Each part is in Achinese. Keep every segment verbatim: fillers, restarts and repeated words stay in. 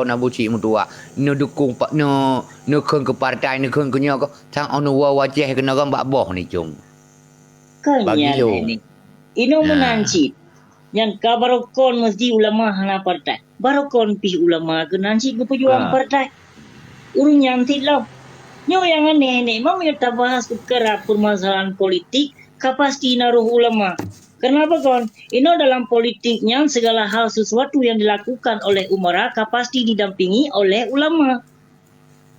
Kon Abu Cik meutuah, neudukung pa-, neu-, neukheun keu partai, neukheun keu nyoe keuh, sang 'oh neuwoe u Aceh keunoe kan bak boh nicong. Kon nyan lagée nyoe. Inoe meunan cit. Nyan ka barokon meusti ulama hana partai. Barokon pih ulama keunan cit geupeujuang partai. Ureuëng nyan cit lom. Nyoe nyang aneh ni, meunyoe tabahas peukara peumasalahan politik, ka pasti na roh ulama. Kenapa kon? Inoe dalam politik nyan segala hal sesuatu yang dilakukan oleh umara ka pasti didampingi oleh ulama.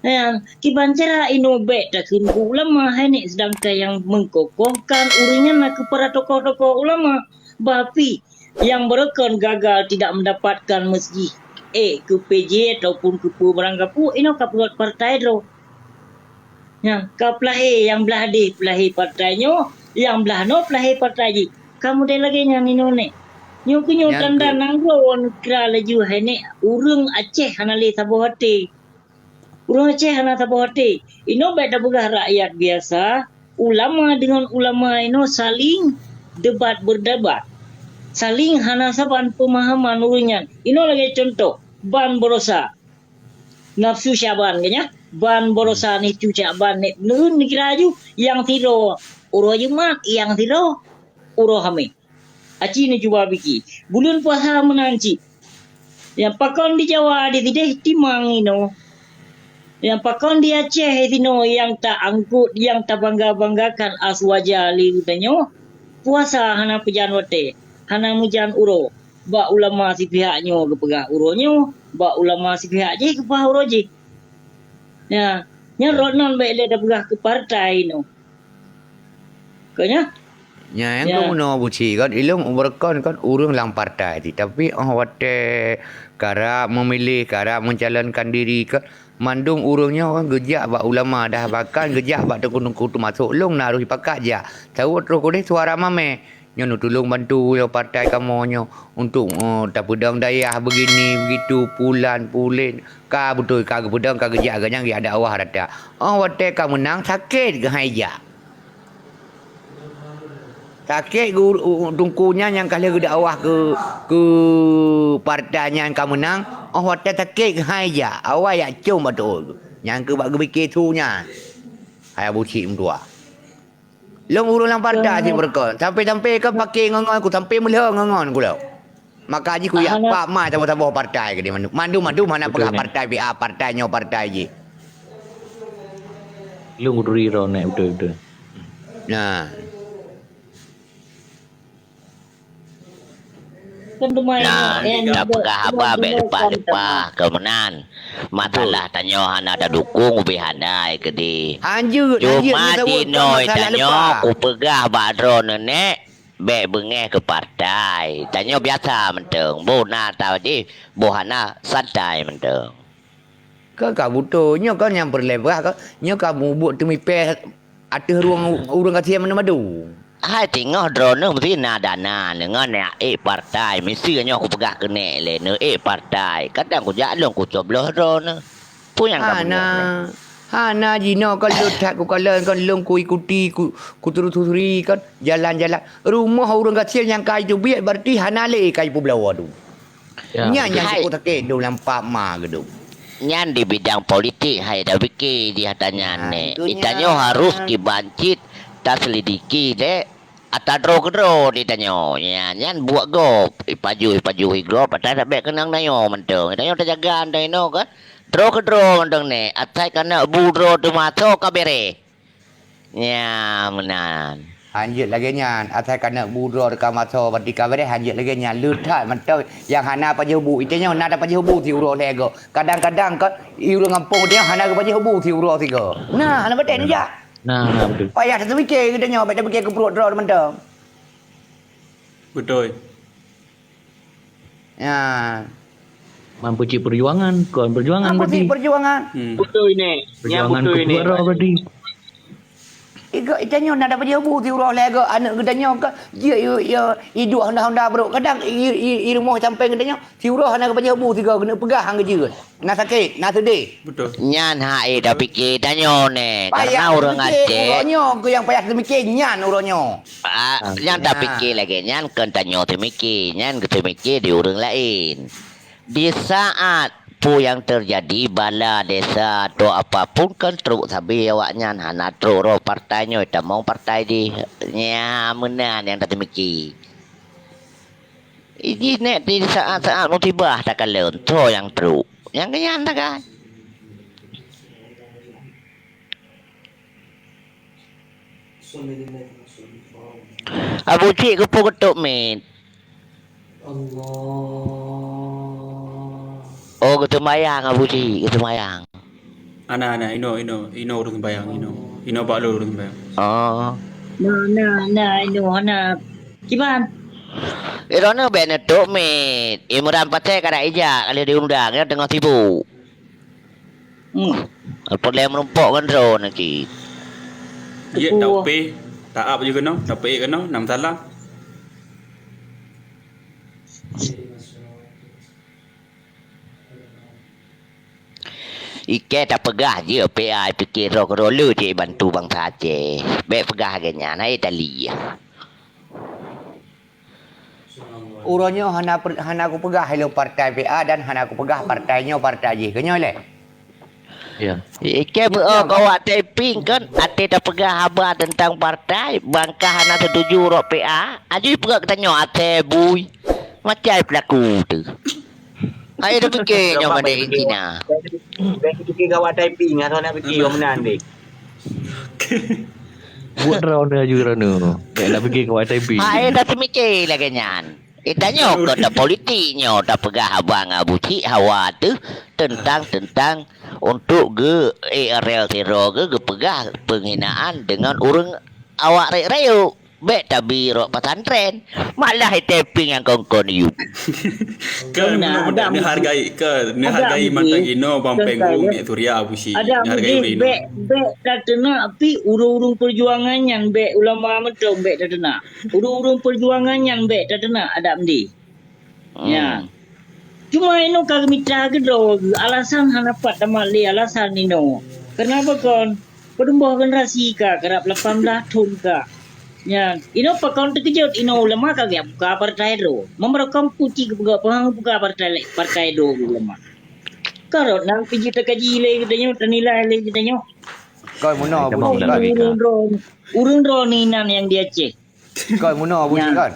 Nyan, kiban cara inoe bék takheun keu ulama hai nek, seudangkan nyang meukokohkan ureuëng nyan nakeuh para tokoh-tokoh ulama. Bah pih, nyang barokon gagal tidak mendapatkan meuseujih ék keu P J ataupun keu peue barang gapu, inoe ka peugot partai droe. Nyan, ka peulahé nyang blah deh peulahé partai nyoe, nyang blah noe peulahé partai jih. Ka model lagée nyan inoe nek. Nyoe keuh nyoe tanda nanggroe neukira laju hai nek, ureuëng Aceh hana lé saboh até. Ureuëng Aceh hana saboh até. Inoe bék tapeugah rakyat biasa, ulama deungon ulama inoe saling debat berdebat. Saling hana saban peumahaman ureuëng nyan. Inoe lagée contoh, ban baroesa. Nafsu Syaban keu nyan, ban baroesa nafsu Syaban nek neuen neukira laju, nyang sidroe uroe Jumat, nyang sidroe uroe Hamé. Aci neucuba pike. Buleuen puasa meunan cit. Nyang pakon di Jawa di sideh timang inoe. Nyang pakon di Aceh sinoe nyang ta-angkut, nyang tabangga-banggakan aswaja lé geutanyoe. Puasa hana peujan watée, hana meujan uroe. Bak ulama sipihak nyoe geupeugah uroe nyoe, bak ulama sipihak jih geupeugah uroe jih. Ya, nyan rot non bék lé tapeugah keu partai inoe. Keu nyan? Nyan nyang keunoe Abu Cik kan, ilong ubeurkon kan ureuëng lam partai ti, tapi 'oh watée karab meumiléh, karab meucalonkan diri kan, mandum ureuëng nyoe kan geujak bak ulama dah, bahkan geujak bak teungku-teungku teumasok lông na harôh jipakat jak. Saboh troh keudeh suara mamé. Nyoe neutulông bantu nyoe partai kamoe nyoe untuk, eh, tapeudong dayah begini begitu, pulan pulen. Ka beutôi ka geupeudong, ka geujak ganyang geuadak awah rata. 'Oh watée ka meunang sakét geuhai jak. Sakét geu-, u-, u-, teungku nyan nyang ka lheueh geudak awah keu, keu partai nyan ka meunang, 'oh watée sakét geuhai jak. Awai jak com batul. Nyang keu bak geubike su nyan. Hai Abu Cik meutuah. Lôn ureuëng lam partai cit beureukoh. Sampai-sampai kan paké ngon-ngon ku, sampai meulhö ngon-ngon ku lom. Maka jih ku yak pak mai saboh-saboh partai keudeh mandum. Mandum-mandum hana peugah partai B A, partai nyoe, partai jih. Lôn kuturi droeneuh beutôi-beutôi. Nah. Kan teuma Nah, ingat, eh, tapeugah haba bék leupah-leupah keu meunan. Masalah tanyoe hana tadukong ubé hana keudeh. Hanjeuet, hanjeuet Cuma meusabot jinoe masalah tanyoe leupah. Kupeugah bak droeneuh nek, bék beungéh keu partai. Tanyoe biasa mantong. Boh na ta jih, boh hana santai mantong. Kan ka beutôi, nyoe kan nyang peureulée beuh kan, nyoe ka mubuet teumipée ateueh rueng ureuëng gasien mandum-mandum. Hai teungoh droeneuh meusti na dana, deungon neuék partai, meusti nyoe kupeugah keuneuk lé neuék partai. Kadang kujak lôn kucobloh droeneuh. Peue nyang ka Hana, hana jinoe kan lôn that kukalon kan lôn kuikuti, ku, kutelusuri kan jalan-jalan. Rumoh ureuëng gasien nyang ka jiteubiet berarti hana lé ka jipeubloe tu. Ya, nyan nyang betul. Hai. Cukup sakét dum lam pap ma geudum. Nyan di bidang politik hai dah pike di hata nyan Nah, nek. Itu Itanyoe nyan. Harus kiban cit taselidiki dek ata droe keudroe di tanyoe. Nyan, nyan buat gop. Ipajoh, ipajoh igrop, ata sabek keunong tanyoe mantong. Tanyoe tajaga tanyoe kan. Droe keudroe mantong nek. Asai kana bu droe teumaso ka bereh. Nya meunan. Hanjeuet lagée nyan, asai kaneuk bu droe teuka masoe ban tika bereh, hanjeuet lagée nyan. Le that mantong nyang hana pajoh bu. Itanyoe na tapajoh bu siuroe lhée goe. Kadang-kadang kan i ureuëng gampông tanyoe hana geupajoh bu siuroe sigoe. Nah, hana batée neujak. Nah, nah, betul. Payah teumiké geutanyoe, bék teumiké keu pruet droe mantong. Betul. Ya. Mampu cit perjuangan, kon perjuangan Mampu berarti. Cit perjuangan. Hmm. Betul ini. Perjuangan ketua berarti. Iga itanyoe na dapat jabu siuroe lego aneuk geutanyoe ka jeuet i, i, i duek honda-honda brok. Kadang i, i, i rumoh sampéng geutanyoe siuroe hana dapat jabu sigo keuneuk peugah han geujeuet. Na sakét, na seudeh. Betul. Nyan hak eh dah pike tanyoe neh. Payah karena ureuëng teumiké, Aceh. Uroe nyoe keu nyang payah teumiké nyan uroe nyoe. Ah, nyang tapike lagée nyan kon tanyoe teumiké, nyan geuteumiké di ureuëng laén. Di saat peue nyang teujadi, bala desa atau apapun kan trok sabe awaknyan, hana trok roh partai nyoe tamong partai jih. Nya meunan nyang tateumiki. Iji nek di saat-saat musibah takalon, soe nyang trok? Nyang keunyan takai. Abu Cik keupeue geutok miet? Allah. Oh, geuseumayang Abu Cik, geuseumayang. Ana, ana, ino, ino, ino ureueng sembayang, ino. Ino bak lôn ureueng sembayang. Oh. Na, na, na, ino, ana. Kiban? Ino na bèk neutok miet. Imran Pasè ka dak ijak, ka lheueh diundang, ya, teungoh sibuk. Hmm. Apa lé meurumpok ngon droeneuh cit. Iya, taupé, taap je keunoe, taupé keunoe, nam salah. Ikei tapeugah jih, P A pike droe keudroe le cit bantu bansa Aceh. Bèk peugah lagèe nyan, hai tali. Uroe nyoe hana per-, hana kupeugah ilôn partai P A dan hana kupeugah partai nyoe partai jih. Keunyoe lé? Ya. Ikei beu-, oh, kawak typing kan, até tapeugah haba teuntang partai, bangka hana setuju rot P A, aju peugah geutanyoe até bui. Macam pelaku tu. Hai tapike nyoe mandé Cina. Bèk tapike kawak typing, asai nak pike meunan deh. Buet droeneuh aju droeneuh. Bèk tapike kawak typing. Hai tapike lagèe nyan. Eh, tanyoe kon tapolitik nyoe, tapeugah haba ngon Abu Cik hawa teuh teuntang, teuntang untuk geu-, eh, rel sidroe geu-, geupeugah peunghinaan deungon ureueng awak rayeuk-rayeuk. Bèk tabi rot pesantren. Malah iteping nyang kon-kon yub. Kan, Beuna, mudah-mudahan ada neuhargai, kan, ada neuhargai mantong inoe bang Penggung, Mek Surya, Abu Cik. Ada neuhargai mudi, ulih inoe. Bèk, bèk tateunak pi ureueng-ureueng perjuangan nyan, bèk ulama mantong bèk tateunak. Ureueng-ureueng perjuangan nyan bèk tateunak adak mudi. Hmm. Ya. Cuma inoe ka geumita keudroe, alasan hana pat tamat lé alasan inoe. Kenapa kon? Peudumbôh generasi ka, karab lapan belas thon ka. Ya, inoe pakon teukeujot inoe ulama ka geubuka partai droe. Meumeurakam puci geupeugah pahang buka partai lé, partai droe ulama. Karot nang piji teukaji lé geutanyoe, tanilai lé geutanyoe. Kon meunoe, Abu Cik, kon. Ureueng droe, ureueng droe ni nan nyang di Aceh. Kon meunoe, Abu Cik, kon.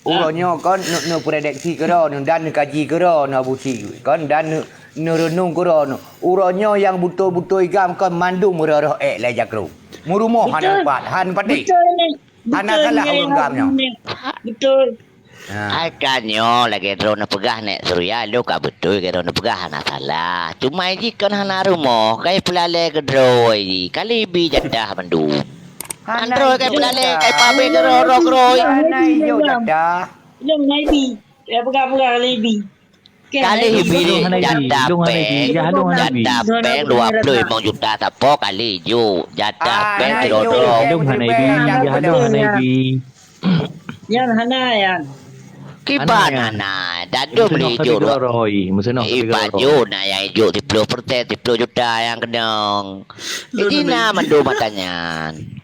Uroe nyoe kon neu-, neuprediksi keudroe neu dan neukaji keudroe neu Abu Cik, kon dan neu-, neureunong keudroe neu. Uroe nyoe nyang beutôi-beutôi gam kon mandum röh-röh ék lé jakrong. Meurumoh hana pat, han patéh. Beutôi, Nek. Hana salah ureueng gam nyoe. Beutôi. Ha. Ai ka nyoe lagèe droeneuh peugah, Nek Surya, lôn ka beutôi lagèe droeneuh peugah, hana salah. Cuma jih kon hana rumoh, kai peulalè keudroe jih, ka libi jadah mandum. Hana droe kai peulalè, kai pabé keudroe, droe keudroe. Hana ijok jadah. Lôn hana ibi. Ya, peugah-peugah libi. Kali ibi jadah péng, jadah péng dua puluh lima juta sapo kali ijok. Jadah péng sidroe-droe. Lôn hana ibi, jadah lôn hana ibi. Nyan hana, nyan. Kiban hana, hana. Dadum lé ijok. Iban ijok na nyang ijok siploh persen, siploh juta nyang keunong. Jadi na mandum mata nyan.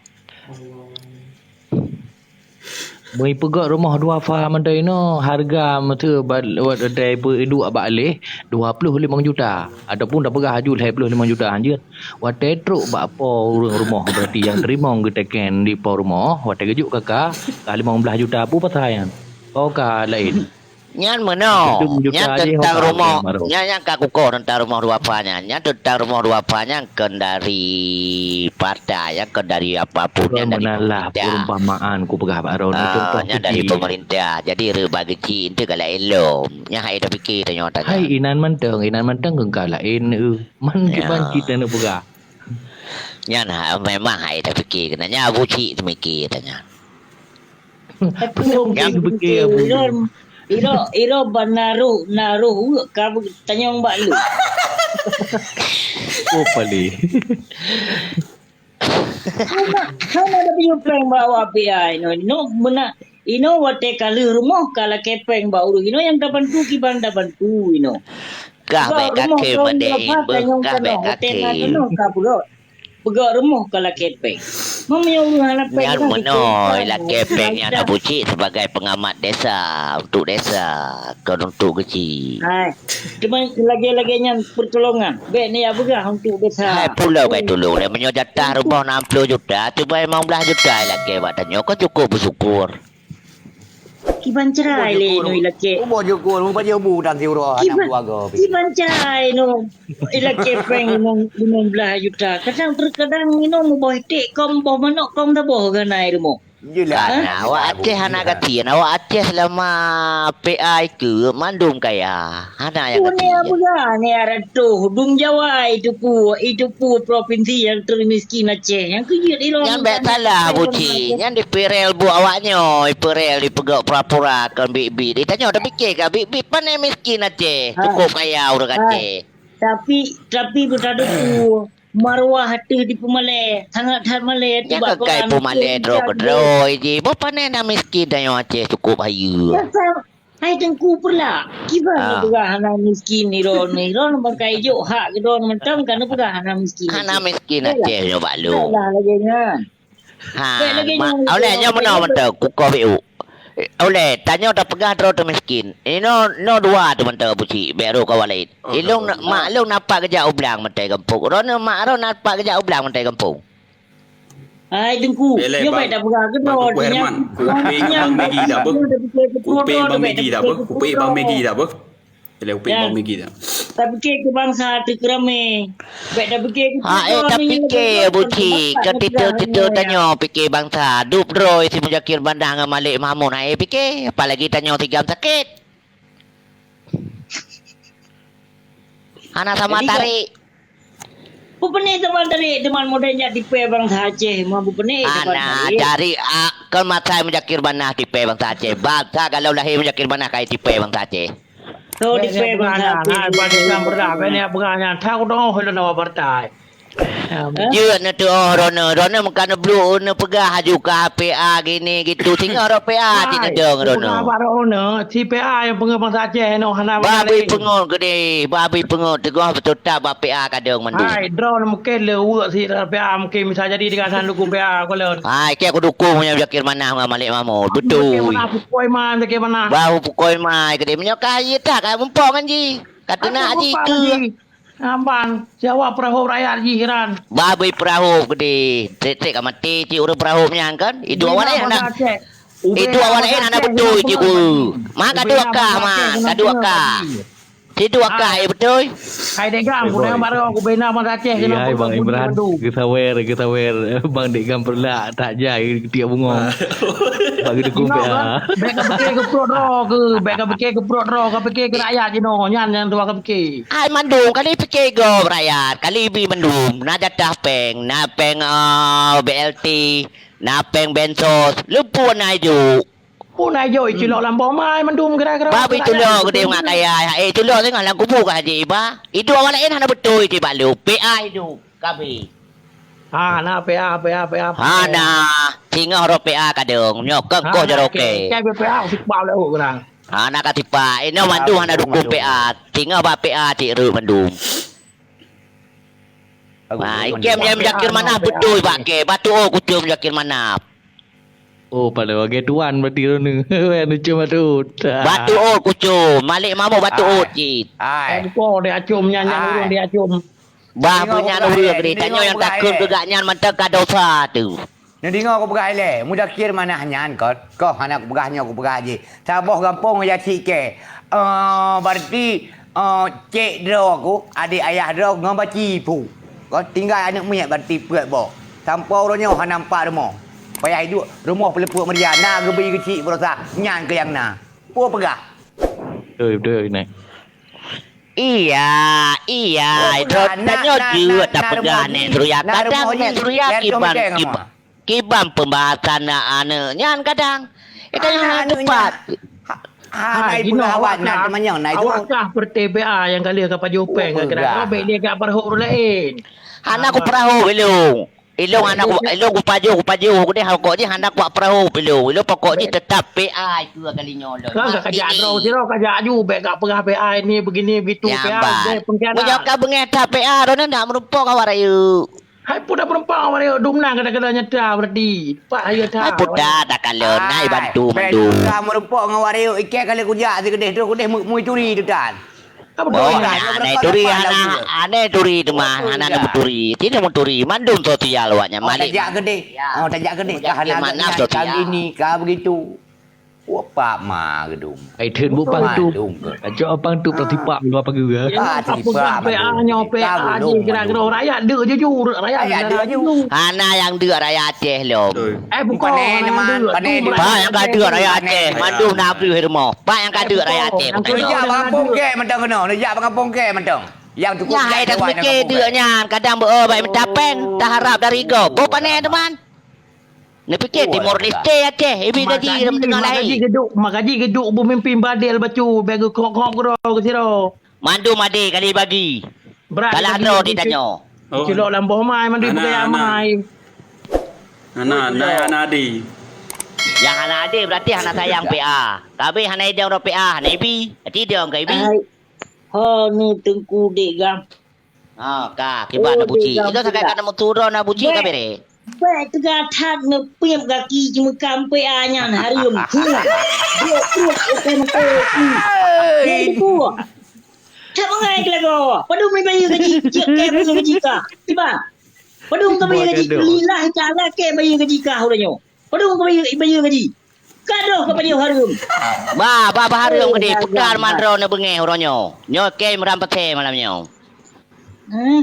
Meuipeugöt rumoh dua fa mantong inoe, hareuga meuseu ba-, watèe peu-, iduek bak lhèe, dua ploh limong juta, ataupun tapeugah aju lhèe ploh limong juta hanjeuet. Watèe trok bak po ureueng rumoh, berarti nyang teurimong geuteken di po rumoh, watèe geujok ka, ka limong blah juta, peue pasai nyan? Po ka laén. Nyan meunoe, nyan teuntang rumoh, nyan, nyan ka kukoh teuntang rumoh dua fa nyan. Nyan teuntang rumoh dua fa nyan kon dari partai, nyan kon dari apapun, nyan dari pemerintah. Meunan lah perumpamaan kupeugah bak droeneuh, contoh nyan dari pemerintah. Jadi reubah geuci eunteuk ka laén lom. Nyan hai tapike tanyoe tanya. Hai inan mantong, inan mantong kon ka laén, eu. Man kiban cit taneuk peugah. Nyan ha, memang hai tapike keunan. Nyan Abu Cik teumike tanya. Nyang geupike Abu. Iro, iro, iro ban naroh, naroh weuek ka tanyong bak lôn. Oh, paléh. Hana, hana da piôh péng bak awak P A inoe. Inoe beuna, inoe watèe ka lheueh rumoh ka lakèe péng bak ureueng. Inoe nyang tabantu kiban tabantu inoe. Kah bèk kakèe meudeh, beuh, kah bèk kakèe. Peugöt rumoh ka lakèe péng. Meunyoe ureuëng hana péng, nyan kan meunoe, ilakée péng nyan Abu Cik sebagai pengamat desa, untuk desa, kon untuk keuchik. Hai, cuma lagée-lagée nyan pertolongan. Bék ni ya peugah untuk desa. Hai, pulo kai tulung deh. Meunyoe jatah rumoh enam puluh juta, cuba lima belas juta ilakée bak tanyoe, kon cukup bersyukur. Kiban cerai lé inong ilakée. Ubah jukun, ubah jukun, ubah jukun, dan siuroe, anak keluarga. Kiban cerai inong ilakée péng limong, limong belas juta. Kadang terkadang inong ubah etik kom, boh manok kom taboh ganai rumoh. Yelah. Karena awak Aceh hana kasihan, awak Aceh selama P A itu mandum kaya. Hana nyang kasihan. Punya bulan ni ada tuh, dum Jawa itu pu, itu pu provinsi yang termiskin Aceh. Yang kejut ilong. Nyan bék salah, Buci. Nyan dipeurel buet awak nyoe, dipeurel dipeugah pura-pura kon biet-biet. Ditanyoe, tapiké ka biet-biet, pane miskin Aceh, cukup kaya ureuëng Aceh. Tapi, tapi beutadu marwah teuh dipeumalée, sangat that malée. Nyan ka kai peumalée droe keudroe jih. Boh pane na miskin tanyoe Aceh cukup hayeue. Hai Teungku Peurlak, kiban peugah hana miskin droeneuh, droeneuh bangkai jok hak droeneuh mantong ka neupeugah hana miskin. Hana miskin Aceh nyoe bak lôn. Salah lagée nyan. Ha, ulée nyoe meunoe mantong, kukoh biuk. Ulée, tanyoe tapeugah droe teuh miskin. Inoe, noe dua teuh mantong Abu Cik, bék rôh kawan laén. Ilôn, mak lôn na pat geujak u blang mantong gampông. Droeneuh mak droeneuh na pat geujak u blang mantong gampông. Hai Teungku, nyoe bék tapeugah keunoe. Bang Teungku Herman, kupéng Bang Megi dah beuh? Kupéng Bang Megi dah beuh? Kupéng Bang Megi dah. Tapiké keu bansa teukeurame. Bék tapiké keu... Ha, eh, tapiké, Buci. Keu titel-titel tanyoe piké bansa. Dup droe si Muzakir Banah ngon Malik Mahmud. Ha, eh, piké. Apalagi tanyoe si GAM sakét. Hana sama tarék. Beupeuneh teuma dari teuma model nyak tipée bansa Aceh, ma beupeuneh teuma dari. Ana dari akal matai Muzakir Banah tipée bansa Aceh. Bansa kalau lahé Muzakir Banah kai tipée bansa Aceh. Tho tipée bansa Aceh. Hai, bak Islam beurah, banyak beurah nyan. Tha kudong lôn awak partai. Jeuet neuteuoh droeneuh. Droeneuh meuka neubluek neupeugah aju ka P A gini gitu. Singoh rot P A cit neudong droeneuh. Bak droeneuh, si P A nyang peungeuh bansa Aceh nyoe hana. Babi peungeuh keudeh, babi peungeuh teungoh beuteutab bak P A kadong mandum. Hai, droeneuh mungken le uek si P A mungken bisa jadi digasan dukung P A kulon. Hai, keu kudukung meunyoe Muzakir Manaf ngon Malik Mahmud. Beutôi. Muzakir Manaf pukoi mai, Muzakir Manaf. Bahu pukoi mai keudeh. Meunyoe ka ié that ka mumpok ngon jih. Ka teunak jih keu. Amban, siapa peurahop rakyat jih ran. Babi peurahop keudeh. Trek-trek ka maté cit ureuëng peurahop nyan kan. Itu awak laén hana. Itu awak laén hana beutôi cit ku. Ma ka dua kah ma, ka dua kah. Si dua kah ya beutôi. Hai dek gam, ku dengar baru aku bina bansa Aceh kena. Hai Bang Imran, geusawer, geusawer. Bang dek gam peurlak tak jai tiek bungong. Bak geudukung P A. Bék ka pikir keu pruet droe keu, bék ka pikir keu pruet droe, ka pikir keu rakyat jinoe nyan nyang tuha ka pikir. Hai mandum kali pikir gob rakyat, kali bi mandum, na jatah péng, na péng, ah, B L T, na péng bansos, leumpue na ijok. Pun na ijok iculok lam boh mai mandum kira-kira. Babi culok geude ngon kaya, eh culok tengah lam kubu ka haji iba. Idup awak laén hana beutôi ti balu, P A idup. Kabi. Ha, na P A, P A, P A. Hana, singoh rot P A kadong. Nyoe keukoh jaroe. Cai P A, sipa lé urang. Hana ka sipa. Inoe mandum hana dukung P A. Singoh bak P A cit rot mandum. Ha, ikem nyang Muzakir Manaf beutôi bak ke. Batu oh kucum Muzakir Manaf. Oh, pada lagèe tuan berarti droeneuh. Weh, lucu matut. Batu ot kucom. Malik Mahmud batu ot cit. Hai. Buko dia acom nyan, nyan ureueng dia acom. Bah, beunyan ureueng ni. Tanyoe nyang takheun keu gobnyan mantong ka dosa tu. Neudeungoe kupeugah ilèe, Muzakir Manaf nyan kon, koh hana kupeugah nyoe kupeugah jih. Saboh gampông jak cit kèe. Eh, berarti, eh, cek droe ku, adek ayah droe ngon baci pu. Kon tinggai aneuk miet berarti peuet boh. Sampoe uroe nyoe hana nampak rumoh. Payah iduek rumoh peuleupok meuria, na geubi geuchik beurosa, nyan keuh nyang na. Peue peugah? Beutôi, beutôi, Nek. Iya, iya, droe tanyoe jeuet tapeugah Nek Surya. Kadang Nek Surya kiban, kiban. Kiban pembahasan aneuk nyan kadang. Itu yang hana tepat. Hai, jinoe awak kah, awak kah seperti P A nyang ka lheueh ka pajoh péng, kadang robek dia ka peurahop ureueng laén. Hana kupeurahop ilong. Ilong hana ku, ilong kupajoh, kupajoh, ku deh pokok jih hana kupeurahop ilong. Ilong pokok jih tetap P A itu kali nyoe lôn. Kan ka kajak droe sidroe, kajak aju, bèk ka peugah P A ini begini begitu, P A. Meunyoe ka beungèh that P A, droeneuh nak meurumpok awak rayeuk. Hai peue dah meureumpok ngon Warék dum na kadang-kadang nyata berarti. Pak ayo ta. Hai peue dah takalon, hai bantu mandum. Ka meureumpok ngon Warék, ikei kali kujak si keudeh tu keudeh mu-, mui turi tu tan. Apa Oh, dah? Hana turi, hana, hana turi teuma, hana na meuturi. Tidak meuturi, mandum sosial awaknyan. Oh, malik tajak keudeh. Oh, tajak keudeh. Ka hana mana sosial. Ka gini, ka begitu. Wah, pak ma gedung. Ai, theun bu pang tu. Malum ke? Acok pang tu, pang tipak luar pageue. Ah, tipak malum. P A nyoe, P A jih kira-kira rakyat deuk jujur, rakyat deuk jujur. Hana nyang deuk rakyat Aceh lom. Eh, bukan. Pane teman, pane di. Pak nyang ka deuk rakyat Aceh, mandum na abri rumoh. Pak nyang ka deuk rakyat Aceh. Tajak bak kampung ke mantong keunoe, tajak bak kampung ke mantong. Yang cukup. Nyang hai dah pemikir deuk nyan, kadang beu bak mita peng, taharap dari gob. Boh pane teman. Neupike Timor Leste Aceh, ibi gaji dalam teungoh lahé. Maka ji geuduk, maka ji geuduk beumimpin badel bacu, bèk geukok-kok keudroe keu sidroe. Mandum adé kali bagi. Brat salah droe ditanyoe. Culok lam boh mai, mandum peucaya mai. Hana, hana, hana adé. Nyang hana adé berarti hana sayang P A. Tapi hana idong droe P A, hana ibi. Berarti idong ka ibi. Hai, ho nu Teungku Dek Gam. Ha, ka, kiban na buci. Ito sakai ka na meuturon na buci ka bere. Bèk teuga that neupiep gaki jimeukampe a nyan hareuem. Hua. Dia pruet ukai meuko. Dia pruet. Tak mengai ke lagu. Padum ni bayu gaji. Cek ke bayu gaji ka. Tiba. Padum ke bayu gaji. Lillahi ta'ala ke bayu gaji ka udah nyoe. Padum ka bayeue, bayeue gaji. Ka doh ka bayeue hareuem. Bah, bah, bah hareuem gede. Peugah mandro neubeungeh uroe nyoe. Nyoe kem ram pate malam nyoe. Hah?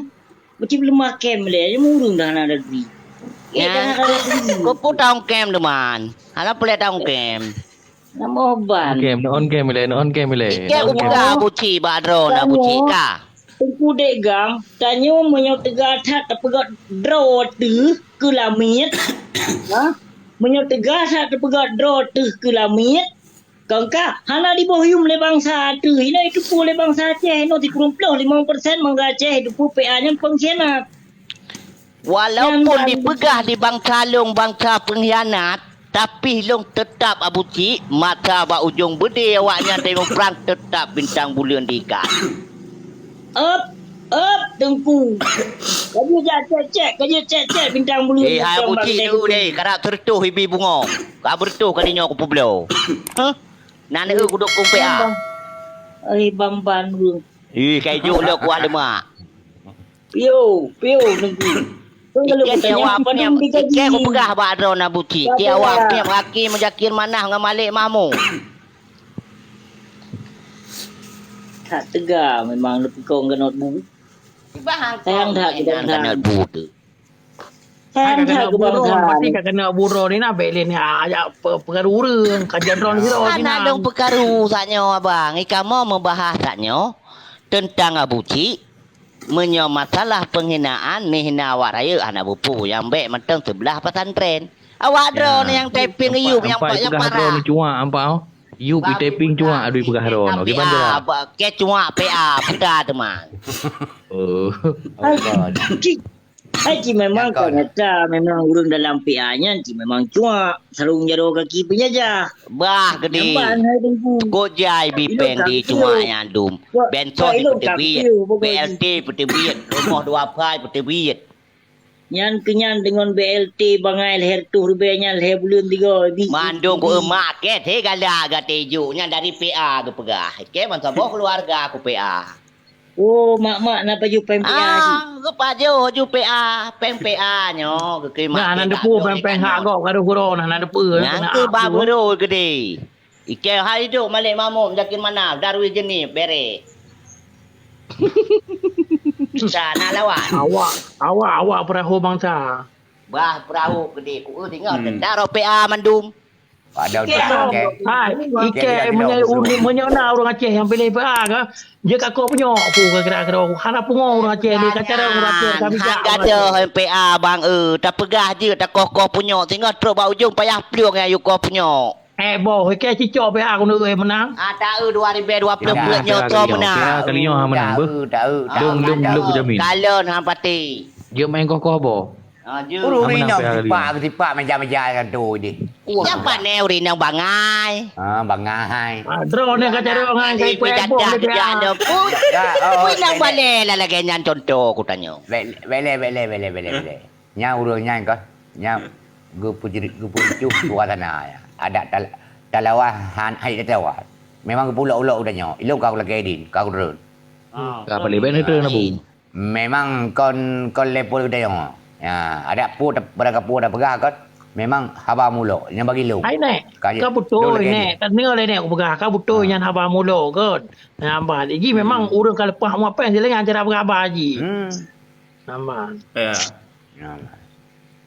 Meucit leumah kem lé, nyoe ureueng dah hana lagèe. Eh, dah hana lagèe. Kok pun taung kem teman. Hana peureulèe taung kem. Nama oban. Kem, on kem lé, on kem lé. Ike buka buci bak droe na buci ka. Teungku Dek Gam, tanyoe meunyoe teuga that tapeugah droe teuh keu lamiet, ha? Meunyoe teuga that tapeugah droe teuh keu lamiet, kong ka hana diboh yum lé bansa teuh, hina jiteupeue lé bansa Aceh, hinoe sikureueng ploh limong persen bansa Aceh jiteupeue P A nyan pengkhianat. Walaupun dipeugah di bansa lôn bansa pengkhianat, Tapi lôn teutap Abu Cik, masa bak ujong beudé awaknyan teungoh prang teutap bintang buleuen diikat. Ep, ep, Teungku. Ka jeuet jak cek-cek, ka jeuet cek-cek bintang buleuen. Eh, hai Abu Cik, neu deh, karab teureutôh ibi bungong. Ka beureutoh kali nyoe kupeubloe. Hah? Nan eu kudok kumpék ah. Ai, bamban ureueng. Ih, kai juk lé kuah lemak. Piu, piu, Teungku. Ike awak piem, ike kupeugah bak droe na buci. Ike awak piem, gaki meujakir manah ngon Malik Mahmud. That teuga memang neupeukong keunoe bu. Sayang that keunoe bu tu. Hai ka keuneuk buroe, pasti ka keuneuk buroe ni na, bèk lé ni, ah, jak pe-, peukaru ureueng, ka jadron sidroe. Hana lôn peukaru saat nyoe, abang. I kamoe meubahas saat nyoe teuntang Abu Cik. Meunyoe masalah peunghinaan, neuhina awak rayeuk hana bupu, nyang bèk mantong seubeulah pesantren. Awak droe nyang typing yub nyang, nyang parah. Droe cuak, ampa. Yub i typing cuak, adui peugah droe. Kiban jeulah. Ke cuak P A, peugah teuma. Oh. Hai, Cik. Hai, cit memang ka nyata, memang ureueng dalam P A nyan cit memang cuak, sarong jaroe gaki peunjajah. Bah, gede. Nampak hai Teungku. Kok jai bipeng di cuak nyan dum. Bansos peuteubiet, B L T peuteubiet, rumoh dua prai peuteubiet. Nyan keu nyan deungon B L T bangai lhèe reutôh ribèe nyan lhèe buleuen tiga. Mandum ku emak ke, he gala gata juk nyan dari P A geupeugah. Ke ban saboh keuluwarga ku P A. Oh, mak-mak na pajoh péng P A cit. Ah, geupajoh ju P A, péng P A nyoe, geukheun mak. Nah, nan deupeu péng-péng hak gob gadoh guro nah, nan deupeu. Nyang keu ba beurô gede. Ike hai idok Malik Mahmud, Zakir Manaf, Darwis Jeunieb, bere. Sa na lawan. Awak, awak, awak peurahô bansa. Bah peurahô gede, ku eu tinggai teuntara P A mandum. Padahal hai, ike meunyoe, meunyoe na ureueng Aceh nyang piléh P A ka, jeuet ka kok punyok ku kira-kira hana pungo ureueng Aceh lé, ka cara ureueng Aceh ka bijak. Han gadoh P A bang eu, tapeugah jeuet takoh-koh punyok singoh trok bak ujong payah plueng nyang yue koh punyok. Eh boh, ike cicok P A keuneuk meunang. Ata eu dua ribèe dua ploh peuet nyoe soe meunang. P A kali nyoe han meunang beuh. Dong, dong, dong jamin. Kalon han pati. Jeuet main koh-koh boh. Ah, je. Ureueng-ureueng Nama nyang nang sipak, sipak meja-meja nyan tu deh. Nyang pane ureueng nyang bangai. Ah, bangai. Ah, droeneuh ka cari bangai, kai kueh boh lé. Ureueng nyang bale lah lagèe nyan contoh ku tanyoe. Bele, bele, bele, bele, bele. Nyan ureueng nyan kah, nyan geupeujerit, geupeucuh suasana. Adak tal-, talawa han hai talawa. Memang geupulok-ulok udah nyoe. Ilong ka lagèe din, ka ureueng. Ka paling bèk neutreun Abu. Memang kon, kon level geutanyoe. Ya, adak peue ta-, barang kapeue tapeugah kon, memang haba mulok nyang bagi lôn. Hai, Nek. Ka beutôi, Nek. Ka deungoe lé, Nek, kupeugah. Ka beutôi nyan haba mulok kon. Nah, bah, jadi memang ureueng ka leupah muat péng, jadi nyan cara peugah haba jih. Hmm. Nambah. Ya. Nambah.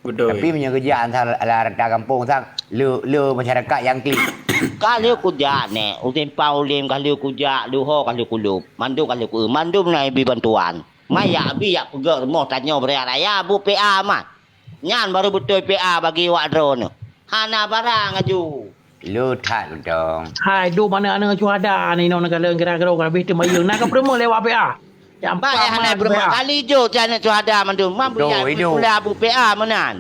Beutôi. Tapi meunyoe geujak asai lam rata gampông sang, le, le masyarakat nyang klik. Ka lheueh kujak, Nek, u simpang Ulim ka lheueh kujak, Luho ka lheueh kulop, mandum ka lheueh ku-, mandum na ibi bantuan. Ma yak bi yak peugöt rumoh tanyoe beuraya-raya, bu P A mah. Nyan baru beutôi P A bagi awak droeneuh. Hana barang aju. Lôn that mantong. Hai, duek manö aneuk syuhada ni, inoe neugala kira-kira ka habéh teumayeueng. Na kapeureumeun lé awak P A. Nyang bah, eh, hana peureumeun. Kali jok cit aneuk syuhada mandum. Mam beutôi, beuyak idup. Pula bu P A meunan.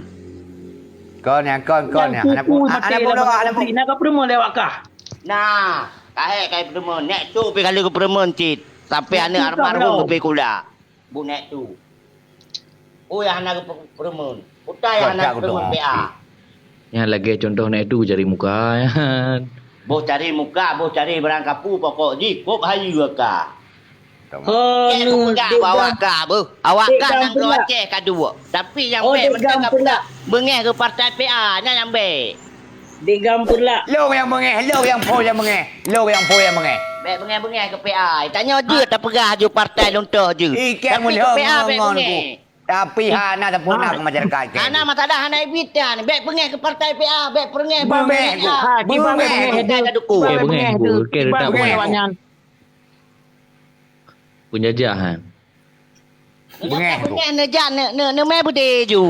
Kon nyang kon, kon nyang. Hana pu-, hana pulok, hana pu-, na kapeureumeun lé awak kah. Nah, kahé kai peureumeun. Nek tu pi kali kapeureumeun cit. Sampai aneuk almarhum geupikula. Bu Nek tu. Oh, nyang hana geupeureumeun. Utai nyang hana geupeureumeun P A. Nyan lagèe contoh Nek tu cari muka, nyan. Boh cari muka, boh cari barang kapeue, pokok jih kop hayeue ka. Kèe kupeugah bak awak ka, beuh. Awak ka nanggroe Aceh ka duek. Tapi nyang bèk mantong ka peugah beungèh keu partai P A, nyan nyang bèk. Degam peureulak. Lôn nyang beungèh, lôn nyang phôn nyang beungèh, lôn nyang phôn nyang beungèh. Bèk beungèh-beungèh keu P A. Tanyoe jeuet tapeugah aju partai lôn toh jeuet. Tapi keu P A bèk beungèh. Tapi hana sempurna keu masyarakat. Hana masalah, hana ibiet nyan. Bèk beungèh keu partai P A, bèk beungèh bak P A. Beungèh. Beungèh. Beungèh. Beungèh. Beungèh. Penjajahan. Beungèh tu. Beungèh neujak ne-, ne-, neumè beudé ju.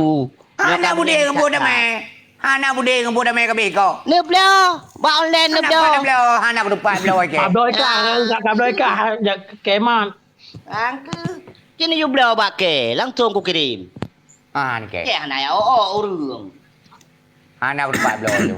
Hana beudé ngon buet damé. Hana beudé ngon buet damé kabéh ko. Neubloe bak online neubloe. Hana kuteumpat bloe kèe. Ka bloe kah, ka bloe kah, jak kèe man. Angku, keuneuk yue bloe bak kèe, langsung kukirém. Ah, ni kèe. Kèe hana ya, oh, oh, ureueng. Hana kuteumpat bloe tu.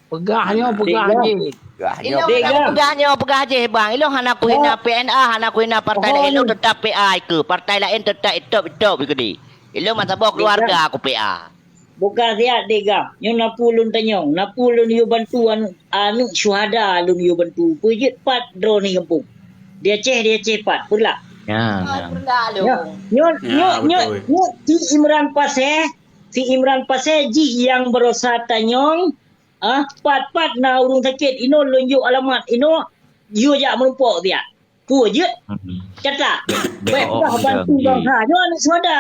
Peugah nyoe, peugah jih. Peugah nyoe. Ilong peugah nyoe, peugah jih, bang. Ilong hana kuhina P N A, hana kuhina partai laén. Ilong teutap P A ikeue. Partai laén teutap itop-itop ikeue di. Ilong meusaboh keuluwarga ku P A. Buka siat deh gam. Nyoe na peue lôn tanyong, na peue lôn yue bantu aneuk, aneuk syuhada lôn yue bantu. Peue jeuet pat droeneuh gampông. Di Aceh, di Aceh pat. Peureulak. Ya, ya. Nyoe, nyoe, nyoe, nyoe, nyoe, si Imran Pasé, si Imran Pasé jih nyang barosa tanyong, ah, pat-pat na ureueng sakét inoe lôn jok alamat inoe, yue jak meurumpok siat. Peue jeuet? Catat. Bèk peugah bantu bansa. Nyoe aneuk syuhada.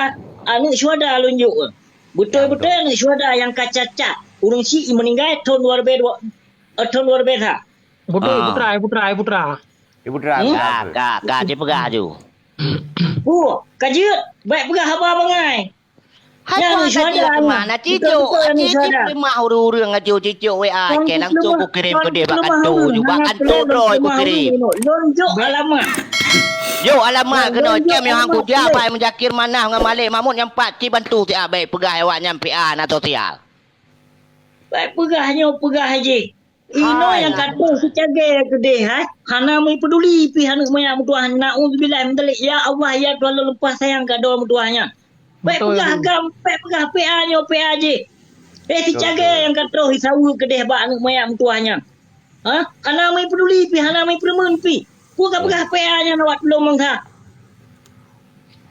Aneuk syuhada lôn jok. Beutôi-beutôi aneuk syuhada nyang ka cacat. Ureueng syiek meuninggai thôn dua ribèe dua, eh, thôn dua ribèe sa. Beutôi, putra, putra, putra. Di putra. Ka, ka, ka, dipeugah aju. Peue? Ka jeuet. Bèk peugah haba bangai. Hai, nyan syuhada teuma na cicok, cicok teuma ureueng-ureueng aju cicok W A kèe langsung kukirém keudéh bak kantô, bak kantô droe kukirém. Lôn jok alamat. Jok alamat keunoe, cam yoh hang kujak bai Muzakir Manaf ngon Malik Mahmud nyang pat ci bantu siat, bèk peugah awak nyan P A na sosial. Bèk peugah nyoe peugah jih. Inoe nyang ka troh sicagée keudeh, hai. Hana meupeuduli pih aneuk manyak meutuwah. Nauzubillah min dzalik. Ya Allah, ya Tuhan lôn, leupah sayang keu adoe meutuwah nyan. Bèk peugah agam, bèk peugah P A nyoe, P A jih. Eh, sicagée nyang ka troh jisaweue keudeh bak aneuk manyak meutuwah nyan. Ha? Hana meupeuduli pih, hana meupeureumeun pih. Peue ka peugah P A nyan awak tulông bansa?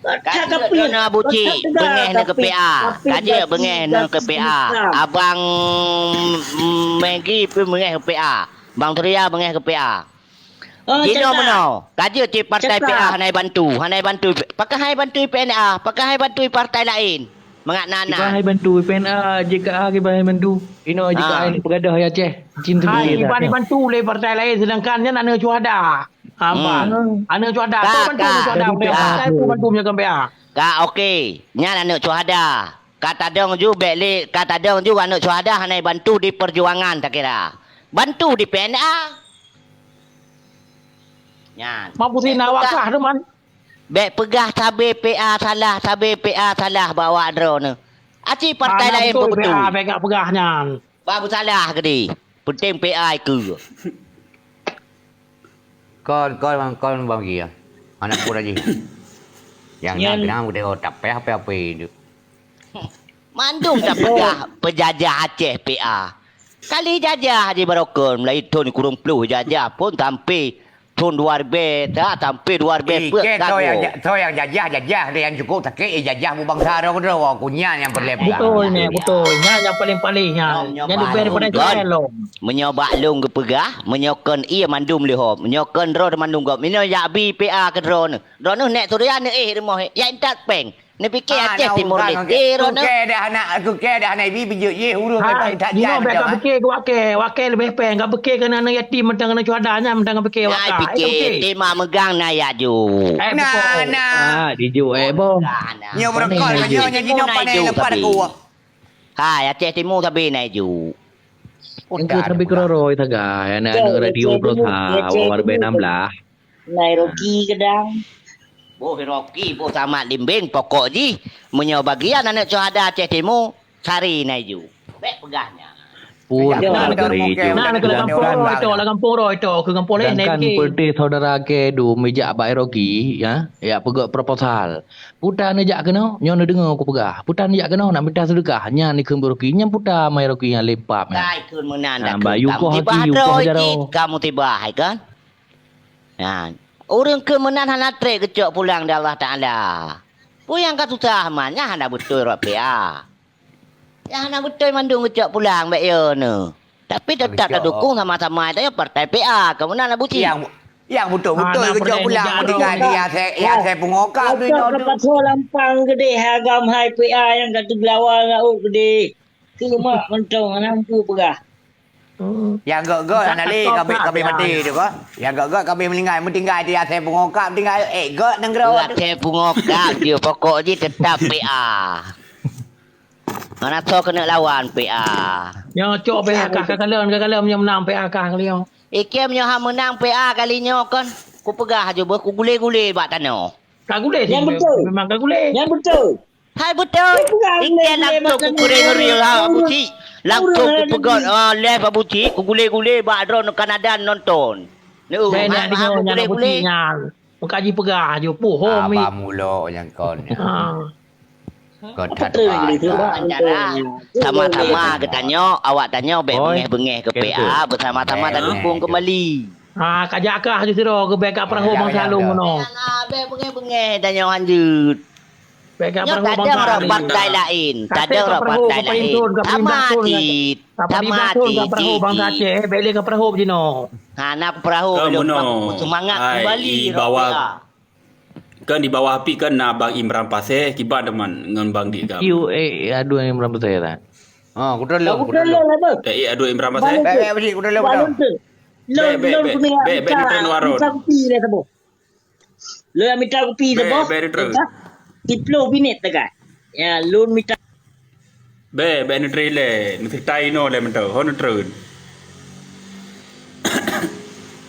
Ka jeuet droeneuh Abu Cik, beungèh neuh keu P A. Ka jeuet beungèh neuh keu P A. Abang Maggi pih beungèh keu P A. Bang Surya beungèh keu P A. Jinoe meunoe, ka jeuet cit partai P A hana jibantu, hana jibantu. Pakon hana jibantu P N A, pakon hana jibantu partai laén. Mangat na na. Kiban hai bantu, P N A, J K A kiban hai bantu. Inoe J K A ni peugadoh ya Aceh. Cinta. Hai, kiban bantu lé partai laén, sedangkan nyan aneuk syuhada. Apa? Aneuk syuhada. Ka, ka. Partai pun bantu meunyoe kon P A. Ka, oke. Nyan aneuk syuhada. Ka tadong ju bèk lé, ka tadong ju aneuk syuhada hana bantu di perjuangan takira. Bantu di P N A. Nyan. Mampu sina awak kah, teman? Bék peugah sabe P A salah, sabe P A salah bak awak droeneuh. Aci partai laén peubeutôi. P A bék gak peugah nyan. Bah beusalah keudeh. Peunteng P A keue. Kon, kon, kon bang Gia. Anak pura jih. Yang nak kenal udah otak peh apa-apa itu. Mandum tapeugah peujajah Aceh P A. Kali jajah di Barokon, mulai thon kureueng ploh jajah pun sampai thon dua ribèe, tak sampai dua ribèe peuet. Soe nyang jajah, jajah ada nyang cukup sakét, eh, jajah bu bangsa droe keudroe, kunyah nyang peureulèe peugah. Beutôi nyan, beutôi. Nyan nyang paléng-paléng nyan. Nyan leubèh daripada Israel lom. Meunyoe bak lôn geupeugah, meunyoe kon ie mandum leuhop, meunyoe kon droe mandum gob, meunyoe jak bi P A keu droeneuh. Droeneuh nèk Surya neuéh rumoh, jak intat péng. Neupike Aceh Timur Leste droeneuh. Kukée dah anak, kukée dah anak ibi bijeu jih ureueng. Ha, tak jinoe bèk ka pike keu wakée, wakée leubeh péng, ka pike keu aneuk yatim mantong keu syuhada nyan mantong ka pike wakah. Ai pike, tema meugang na ya ju. Nah, nah. Ah, di ju eh boh. Nyoe beureukat nyoe, nyoe jinoe pandai leupah ku. Hai, Aceh Timur sabe na ju. Engkau sabe keuroi sagai aneuk radio Brosa, awak enam belas. Nai Rocky keudang. Boh Rocky, boh Samat Limbeng, pokok jih meunyoe bagian aneuk syuhada Aceh Timu, sari nai ju. Bèk peugah nyan. Pun dari ju. Nah, keu gampông roh itu, lah gampông roh itu, keu gampông lain. Sedangkan peureute saudara ke du meujak bak Rocky, ya, ya peugah proposal. Puta neujak keunoe, nyoe neudeungoe kupeugah. Puta neujak keunoe nak mita seudeukah, nyan dikheun Rocky, nyan puta mai Rocky nyan lempap nyan. Kai kheun meunan dah. Bayu koh haki, koh haki jaro. Kamu tiba hai kan? Nah, ureueng keu meunan hana trép geucok pulang di Allah Taala. Peue nyang ka susah man nyan hana beutôi rot P A. Nyang hana beutôi mandum geucok pulang bèk yo neu. Tapi teutap tadukung sama-sama tanyoe partai P A. Keu meunan Abu Cik. Yang, yang beutôi-beutoi geucok pulang meutinggai di Yasé, Yasé Pungoka tu. Lampang geudeh agam hai P A nyang ka teugelawa ngon ôk geudeh. Keu mak mantong hana mampu peugah. Nyang gèt-gèt hana lé kabeh, kabeh maté tu kah. Nyang gèt-gèt kabeh meuninggai, meutinggai di Yasé Pungoka, meutinggai, eh, gèt nanggroe tu. Yasé Pungoka dia pokok jih teutap P A. Hana soe keuneuk lawan P A. Nyoe cok P A kah ka kalon, ka kalon nyoe meunang P A kah kali nyoe. Ikem nyoe ha meunang P A kali nyoe kon. Kupeugah aju beuh kugulé-gulé bak tanoh. Ka gulé. Nyang beutôi. Memang ka gulé. Nyang beutôi. Hai beutôi. Ikem langsung kukuré ngeri ha Abu Cik. Langsung kupeugah, ah, leh Abu Cik, kugulé-gulé bak droeneuh kanadan nonton. Neu, hai, hai, kugulé-gulé. Meukaji peugah aju puh ho mi. Abah mulo nyang kon. Ha. Kau that. Sama-sama geutanyoe, awak tanyoe bèk beungèh-beungèh keu P A, beusama-sama tadukung keumbali. Ha, ka jak kah aju sidroe keu bèk ka peurahô bangsa lôn keunoe. Bèk beungèh-beungèh tanyoe hanjeut. Bèk ka peurahô bangsa lôn. Partai laén, tadong partai laén. Sama cit, sama cit. Bèk lé ka peurahô jinoe. Hana peurahô, seumangat keumbali. Kan di bawah pih kan na Bang Imran Pasé, kiban teuma ngon Bang Dik Gam. Q A, aduh, Imran Pasé dah. Ha, kuteulong, kuteulong. Eh, eh, aduh, Imran Pasé. Bèk, bèk, bèk, kuteulong, kuteulong. Bèk, bèk, bèk, bèk, bèk, neutron warong. Mita kupi dah saboh. Lôn mita kupi saboh. Bèk, bèk, neutron. Siplôh minit teuka. Ya, lôn mita. Bèk, bèk neutron lé, neuseutai inoe lé mantong, ho neutron.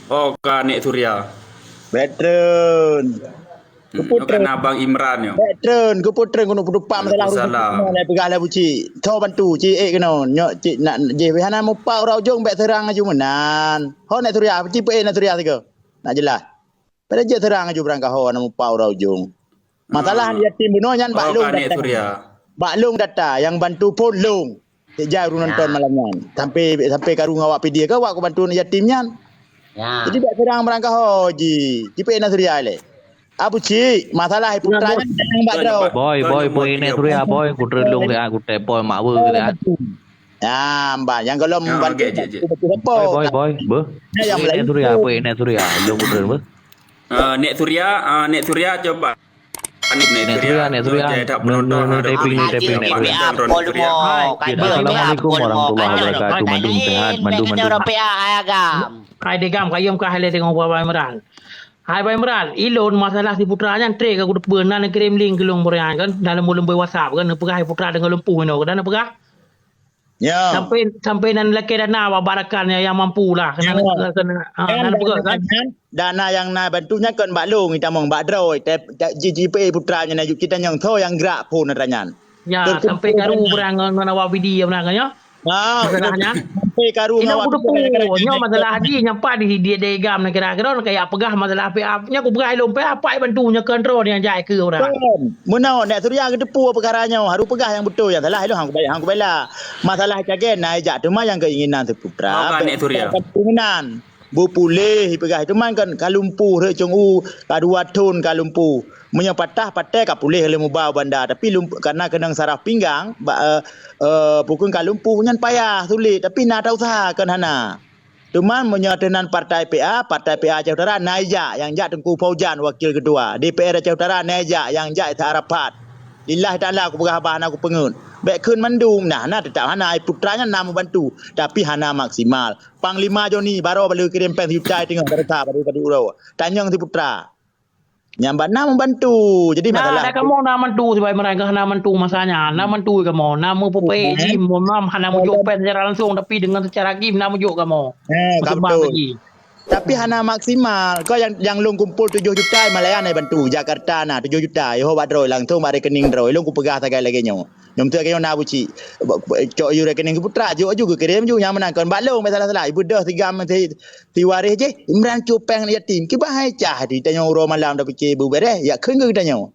Oh, ka Nek Surya. Bèk treun. Hmm, keupeue treun? Ka na Bang Imran nyoe. Bèk treun, keupeue treun keuneuk peutupak masalah ureueng. Waalaikumsalam. Peugah lé Abu Cik. Tho bantu, Cik, eh, keunoe. Nyoe, Cik, nak, jih, hana mupak uroe ujong, bèk seurang aju meunan. Ho Nek Surya, Cik, peuék Nek Surya sigoe. Nak jeulaih. Pada jeuet seurang aju beurangkaho na mupak uroe ujong. Masalah yatim bunoe nyan bak lôn data. Bak lôn data nyang bantu phôn lôn. Cek jai ureueng nonton malam nyan. Sampai, sampai karu ngon awak P D ke awak kubantu yatim nyan. Jadi bak seurang beurangkaho ji. Tipe na Surya le. Abu Cik, masalah putra nyan bak droe. Boy, boy, boy, Nek Surya, boy, kuteulong siat, kuteupon mak we siat. Ya, mbak, nyang golom bantu. Boy, boy, boy, beuh. Nek Surya, boy, Nek Surya, lôn kuteulong beuh. Ah, Nek Surya, ah, Nek Surya coba. Nek Surya, Nek Surya. Neu, neu, neu, tapping, neu, tapping, Nek Surya. Assalamualaikum warahmatullahi wabarakatuh. Mandum sehat, mandum, mandum. Hai degam, kayém kah hai le tengok Bang Imran. Hai Bang Imran, ilôn masalah si putra nyan tré ka kuteupeu na neukirém link keu lôn beureunyan kan, dalam leumbôi WhatsApp kan, neupeugah hai putra deungon lumpuh inoe kan, neupeugah. Ya. Sampai sampai nan lakée dana bak rakan nyang mampu lah. Kena Ya. kena ha, Kan nan dana peugah kan. nyan, dana nyang na bantu nyan kon bak lôn, tamong bak droe, te- te- ji- jipe putra nyan aju kita nyang tho nyang gerak phon atra nyan. Ya, Terkumpul sampai karu dana. Berang ngon awak video beuna kan ya. Ha, Masalah nyan. Sampai karu Ina ngawak kuteupue, nyoe masalah haji nyapa di di di gam na kira-kira nak kayak peugah masalah P A. Nya ku peugah ilong P A apa bantu nya kontrol nyang jai ke orang. Meunoe, Nek Surya geuteupeue peukara nyoe, harus peugah nyang beutôi, nyang salah ilong hang kubela, hang kubela. Masalah cagée na jak teuma nyang keinginan si putra. Maka Nek Surya. Keinginan. Beupuléh peugah teuma kan ka lumpuh rek cong u, ka dua thon ka lumpuh. Meunyoe patah patai ka puléh lé mubau banda, tapi lump, karena keunong saraf pinggang, ba, eh, eh, pukon ka lumpuh nyan payah sulet, tapi na ta usaha kan hana. Teuma meunyoe teunan partai P A, partai P A Aceh Utara na ijak nyang jak Teungku Fauzan wakil ketua, D P R Aceh Utara na ijak nyang jak Isa Arafat. Lillahi taala kupeugah haba hana kupeungeut. Bék kheun mandum nah, na teutap hana ai putra nyan na membantu, tapi hana maksimal. Panglima Joni baroe bak lheueh kirém péng sijuta teungoh baresa bak lheueh padub uroe. Tanyong si putra. Nyang bak na membantu. Jadi Nah, masalah ada kamoe na mantu sibai meurangkah na mantu masa nyan. Na mantu kamoe. Na meupeupe ji, mohon maaf hana mujok péng secara langsung tapi dengan secara gim na mujok kamoe. Eh, ka Meuseubang betul. Lagi. Tapi hana maksimal. Kau yang yang lôn kumpul tujoh juta Malaya na bantu. Jakarta na tujoh juta. Yoh bak droe langsung bak rekening droe. Lôn kupeugah sagai lagée nyoe. Nyom tu lagée nyoe na buci. Cok yu rekening si putra, jok aju geukirém ju nyang meunan kon bak lôn salah-salah. Ibu dah tiga si, si waréh jih, Imran cupeng yatim. Kiban hai cah di tanyoe uroe malam dah piké beubeureh, yak kheun geutanyoe.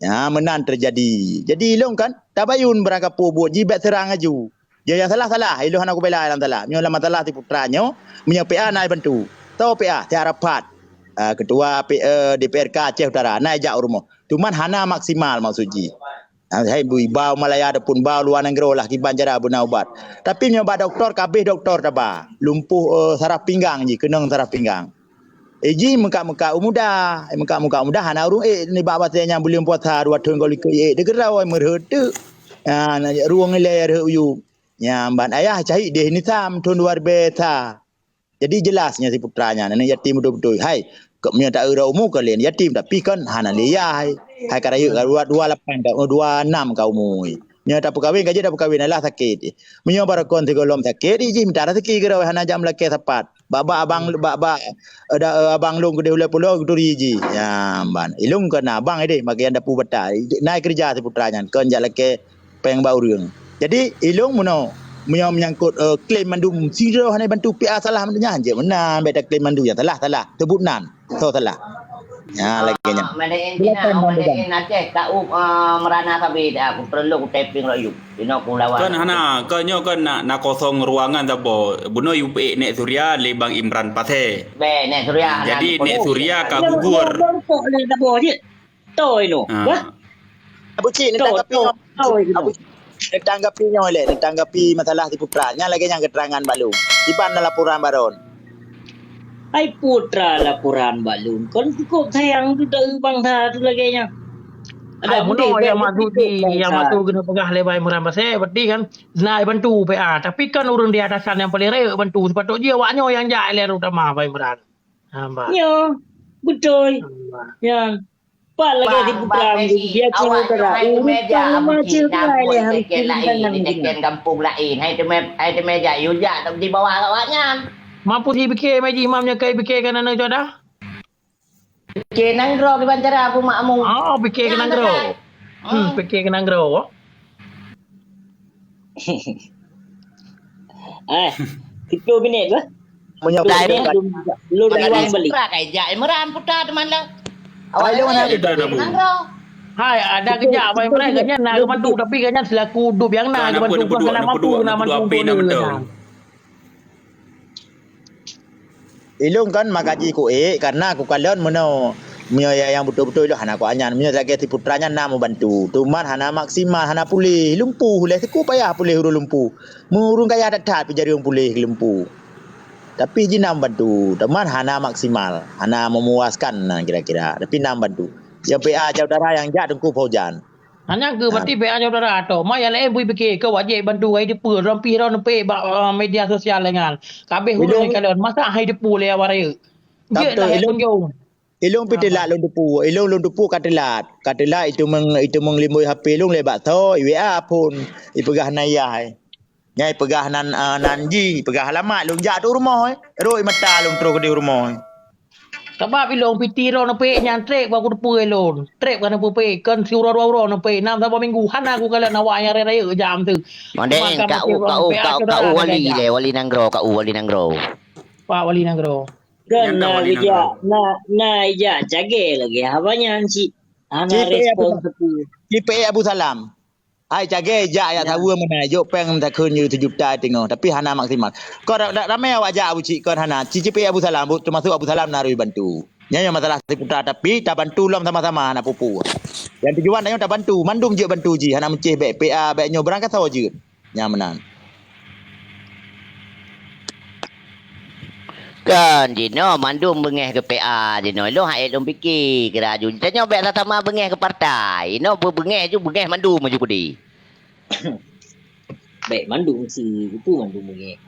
Ya, meunan terjadi. Jadi ilong kan tabayun barang kapeue buet ji bék seurang aju. Dia yang salah-salah, ilong hana kubela dalam salah. Nyoe lam masalah si putra nyoe, meunyoe P A na bantu. Tau P A, si Arafat. Ah, ketua P, eh, D P R K Aceh Utara, na jak u rumoh. Cuman hana maksimal maksud ji. Ah, hai bui bau Malaya ataupun bau luar nanggroe lah kiban cara beuna ubat. Tapi meunyoe bak doktor kabeh doktor taba. Lumpuh, eh, saraf pinggang ji, keunong saraf pinggang. Eh, ji meuka-meuka u muda, eh, meuka-meuka u muda hana ureuëng ék nibak batée nyang buleuen puasa dua thon goh likot ék deugeurau ai meureuheuet teuk. Ha, na ruweueng ilée reuheuet u yup. Nyan ban ayah cahik deh nisam thon dua ribée sa. Jadi jelas nyan si putra nyan aneuk yatim beutôi-beutôi. Hai, kok meunyoe ta-eu umu ka lén yatim tapi kon hana lé yah hai. Hai ka rayeuk ka dua, dua lapan ka, dua enam ka umu. Meunyoe tapeukawen ka jeuet tapeukawen alah sakét. Meunyoe baroe kon sigohlom sakét, ijih mita raseuki keudroe hana jak meulakée sapat. Bak-bak abang bak-bak eh, da, eh, abang lôn keudeh ulée pulo geuturi ji. Ya, ban. Ilong keu na abang ideh bagian dapu bata. Na keureuja si putra nyan kon jak lakée péng bak ureuëng. Jadi ilong meunoe meunyoe menyangkut eh, klaim mandum sidroe hana bantu P A salah mandum nyan jeuet meunan bék taklaim mandum nyang salah salah. Sebut nan. Tho salah. Ha lagée nyan. Made in Cina, made in Aceh, ka u uh, merana sabe dah. Aku perlu ku taping rayu. Ino ku lawan. Kan hana, kan nyoe kan na, na kosong ruangan saboh. Bunoe yue peuék Nek Surya lé Bang Imran Pasé. Be, Nek Surya. Jadi Nek Surya ka gugur. Kok lé saboh jeuet. To ino. Ha. Wah. Abu Cik, To, neutanggapi to, nyoe. to ino. Abu Cik, neutanggapi nyoe lé, neutanggapi masalah si putra. Nyan lagée nyang keterangan bak lôn. Iban na laporan baron. Ai putra laporan bak lôn. Kon cukup sayang tu dari bangsa tu lagée nyan. Ada meunoe yang masuk di yang masuk kena peugah lé Bang Imran Pasé berarti kan na bantu P A tapi kan ureuëng di atasan yang paling rayeuk bantu sepatutnya awak nyoe yang jak lé utama Bang Imran. Ha, bah. Ya, betul. Bah. Ya. Pak lagi di putra dia tu dah urus tangan macam lain hari tu tangan dengan kampung lain. Hai tu hai tu meja yujak di bawah awak nyan. Mampu si bikir maji imam nya kai bikir kan anak jodoh. Bikir nanggroe kiban cara Abu Makmum. Oh, bikir ke nanggroe. Hmm, bikir ke nanggroe. Eh, tiga minit lah. Menyebut Lur riwang balik. Putra kai jak Imran putra teman lah. Awak lu mana Itu ada bu. Nanggroe. Hai, ada kejak Abang Imran kanya nak bantu tapi kanya selaku dup yang nak Nak bantu pun bukan nak mampu nak nak bantu apa nak betul. Ilong kan makaji ku ék karena aku kalon meunoe. Meunyoe yang betul-betul ilong hana ku anyan. Meunyoe lagée si putra nyan na membantu. Cuman hana maksimal, hana puléh. Lumpuh leh siku payah puléh ureuëng lumpuh. Meureuëng kaya that-that pi jari ureuëng puléh lumpuh. Tapi ji na membantu. Cuman hana maksimal, hana memuaskan nah kira-kira. Tapi na membantu. Yang P A Aceh Utara yang jak Teungku Fauzan. Hanya ke berarti P A Aceh Utara tu. Ma yang lain bui fikir ke wajib bantu hai depa dalam pi ron pe bak uh, media sosial dengan. Kabeh urang kalon masa hai depa lé awak raya. Jeuet lah kunjung. Ilong pi telat lôn teupeu. Ilong lôn teupeu ka telat. Ka telat itu meng itu meng limboi H P lôn lé bak tho, I W A phone. Ipeugah na yah. Nyai peugah nan, eh, nan jih, peugah alamat, lôn jak tu rumoh, eh. Rhot mata lôn troh keudeh rumoh, eh. Sabab ilôn piti droeneuh peuék nyan treb ka kuteupeu ilôn. Treb ka neupeuék, kon siuroe dua uroe neupeuék. Nam saboh minggu hana kukalon awak nyang rayeuk jam tu. Mandeng, Maka ka u, makin ka u, orang ka u, peuék ka u akhirnya wali ada lé, wali nanggroe, ka u wali nanggroe. Pak Wali Nanggroe. Kan na ijak, na, na ijak cagée lagée haba nyan cit. Hana respon teupeu. Cipeuék Abu Salam. Hai cagée jak yak saweue meunan, jok péng takheun jeuet sijuta teungoh, tapi hana maksimal. Kon ra-, ra-, ramé awak jak Abu Cik kon hana, ci-, cipeuék Abu Salam, bu-, teumasuk Abu Salam na harôh bantu. Nyan nyang masalah siputra, tapi tabantu lom sama-sama hana peue-peue. Nyang tujuan tanyoe tabantu, mandum jeuet bantu jih, hana meucéh bék P A, bék nyoe beurangkasoe jeuet. Nyan meunan. Kan jinoe mandum beungéh keu P A jinoe. Ilôn hana lôn pike keu laju. Tanyoe bék sama-sama beungéh keu partai. Inoe beu-, beungéh ju beungéh mandum ju kudi. Bék mandum si itu mandum beungéh.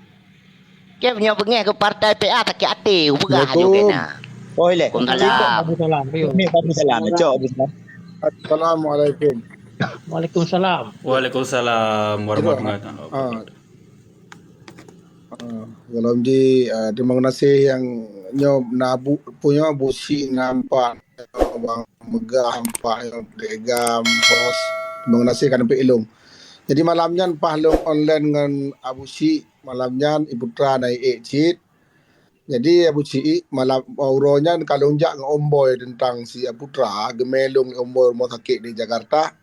Keu nyoe beungéh keu partai P A sakét até, upeugah ju keu na. Oh, ilée. Waalaikumsalam. Abu Salam. Ni Abu Salam. Cok Abu Salam. Assalamualaikum. Waalaikumsalam. Waalaikumsalam warahmatullahi wabarakatuh. Ah. Ah, dalam di, ah, terima kasih yang nyoe na bu-, punya busi nampak bang megah nampak yang beragam bos. Terima kasih kan pek ilung. Jadi malam nyan pah lông online ngon Abu Syik, malam nyan Iputra na ék cit. Jadi Abu Syik malam uroe nyan ka lông jak ngon Om Boy teuntang si Iputra, geumé lông Om Boy rumoh sakét di Jakarta.